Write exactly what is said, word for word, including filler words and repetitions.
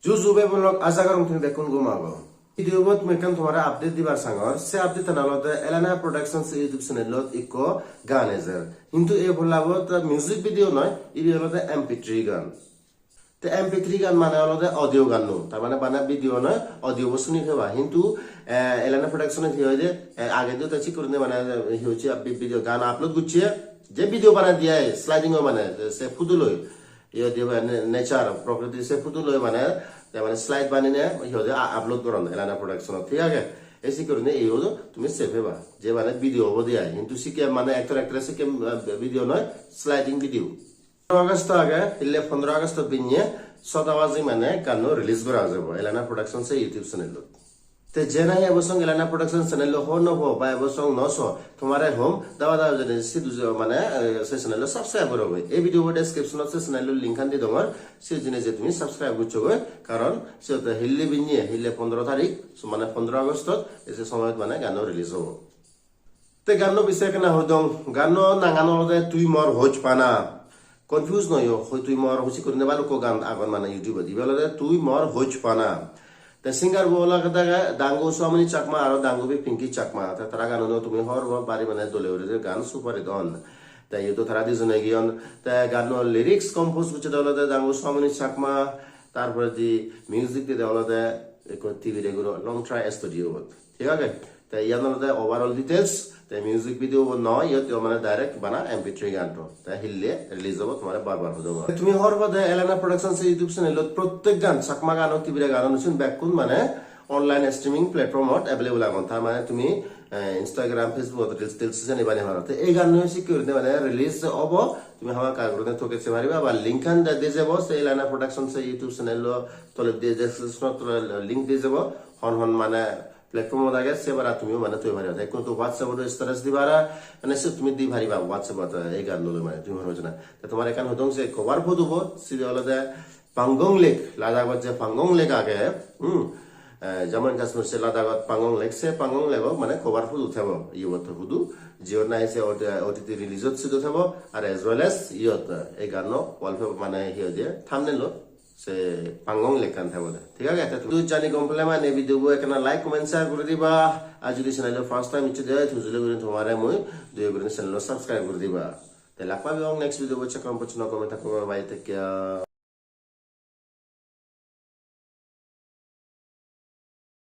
Ju ju bhei bon lok, aja gorong tumi bekkun gom ago. Video bot mui ekkan tomare update dibar sangor. Se update tan olode Elena Productions YouTube channel ot ikko gan ejer. Hintu ei polla bot music video noi, ibe olode M P three gan. Te M P three gan mane olode audio gan no. Tar mane bana video noi, audio bo suni peba. Hintu, eh, Elena Production ot hi hoide, eh, age do te chik gurinei mane hi hoche, video gan upload gocche, je video banai diye sliding o mane se photo loi. Iyot ibe ne-, nature, prokriti se photo loi mane, te mane slide banine iyot a-, upload goron Elena Production-ot, thik age? Ei sikke gurinei iyot tumi se peba, je mane video obode ai, hintu sikke mane actor actress sikke, eh, video noi, sliding video. Pondro August age, hille pondro August binye sota baji mane ganno release gora jebo Elena Production se YouTube channel-ot. Te je nahi ebo song Elena Production channel lo hobor no po ba ebo song no so, tomare hom daba daba jene sidu je mane, eh, se channel lo subscribe goro goi. Ei video bo description ot se channel lo link an di dongor, se jene je tumi subscribe goccho goi, karon se to hille binye, hille pondro tarik, so mane pondro August ot, ese somoyot mane ganno release obo. Te ganno bise ekkena hodong, ganno nangan olode Tui Mor Hojpana. Confuse noi o, hoi Tui Mor Hoj, sikke gurinei balukko gan agon mane YouTube-ot. Ibe olode Tui Mor Hojpana. Te singer bo olode Dangu Suamoni Chakma aro Dangubi Pinky Chakma. Te tara ganuno tumi hobor peba bari mane dole guri gan super hit on. Te iyot tara dijone giyon. Te ganno lyrics compose gocchede olode Dangu Suamoni Chakma, tar poredi music dide olode ekko Tibire guro Longtrai Studio-ot. Thik age? Te iyan olode overall details, te music video bo noi, iyot yo mane direct bana M P three gan to. Te hille release obo tomare bar bar hodong. Tumi hobor pode Elena Production se YouTube channel-ot prottek gan, Chakma gan o, Tibire gan o, nusun bekkun mane online streaming platform-ot available agon. Tar mane tumi, eh, Instagram, Facebook-ot reels, reels seni banei paro. Te ei ganno sikke gurinei mane release obo, tumi hamakkai gurinei toke se pariba, ba link an de, de jebo, se Elena Production se YouTube channel-o tole de, description-ot tole link de jebo, hon hon mane platform-ot age, se bara tumiyo mane toi pariba. Te ekku to WhatsApp-ot status di para, mane se tumi di pariba WhatsApp-ot, eh, ei ganno loi mane tumi hobor pajana. Te tomare ekkan hodong je cover photo bo, sibe olode Pangong Lake, Ladakh-ot je Pangong Lake age, hmm, eh, Jammu and Kashmir se Ladakh-ot Pangong Lake, se Pangong Lake-o mane cover photo thebo, iyot photo, jiyot nahi se O T T release-ot sidu thebo, ar as well as iyot, eh, ei ganno wallpaper mane hi hoide thumbnail-ot se Pangong Lake-kan thebo de. Thik age? Te tumi jodi gom pele mane video bo ekkena like, comment, share guri diba. Ar jodi channel-o first time icche de oi, tumi jodi guri tomare mui doye guri channel-o subscribe guri diba. Te lak pabong next video bo, se kon pocchonno gome thakko, bye bye, take care.